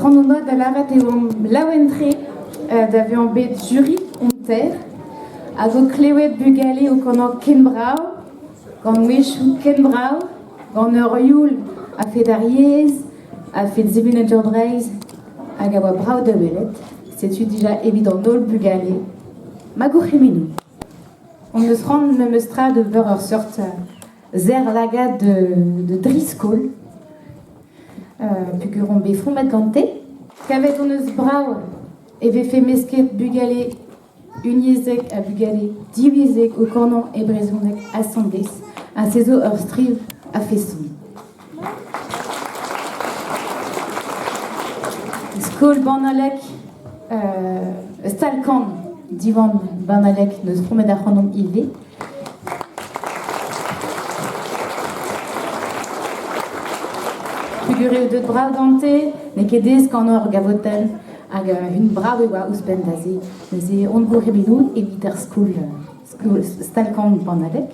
C'hoant hon doa da lâret e oamp laouen-tre da vezañ bet juri hon ter hag o klevet bugale o kanañ ken brav, gant mouezhioù ken brav, gant ur youl a-fet ar yezh, a-fet sevenadur Breizh hag a oa brav da welet. Setu dija evit an holl bugale ma gourc'hemennoù. Hon eus c'hoant memes tra da ober ur seurt serr-lagad de dri-skol peogwir omp bet fromet gante. Kavet hon eus brav e vefe mesket bugale unyezhek ha bugale divyezhek o kanañ e brezhoneg asambles ha se zo ur striv a-feson. Skol Bannalec, stal-kan Diwan Bannalec n'eus fromet ac'hanomp ivez. Peogwir eo deuet brav gante, n'eo ket aes kanañ ur gavotenn hag un brav e oa ouzhpenn da se. Neuze on gourc'hemennoù evit ar skol, skol stal-kan Bannalec.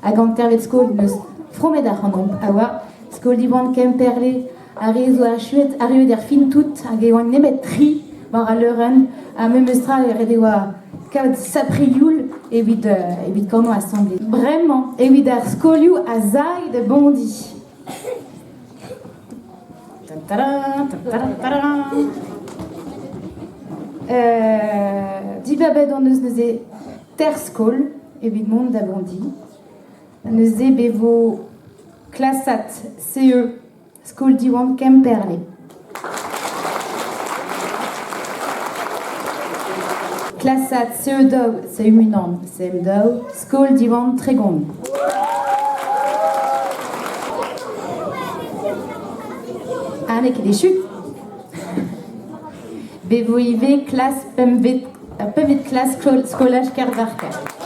Hag an tervet skol n'eus fromet ac'hanomp a oa skol Diwan Kemperle. Ar re zo achuet arruet er fin tout hag e oant nemet tri war al leurenn ha memes tra ret e oa kaout sapre youl evit, evit kanañ asambles. Bremañ evit ar skolioù a zay da Bondi. Dibabet hon eus neuze ter skol evit mont da Bondi. Neuze be vo klasad CE Skol Diwan Kemperle. Klasad CE2 CM1 CM2 Skol Diwan Tregon. Ah, n'eo ket echu. Bet vo ivez klas pempvet klas skolaj Kervarker.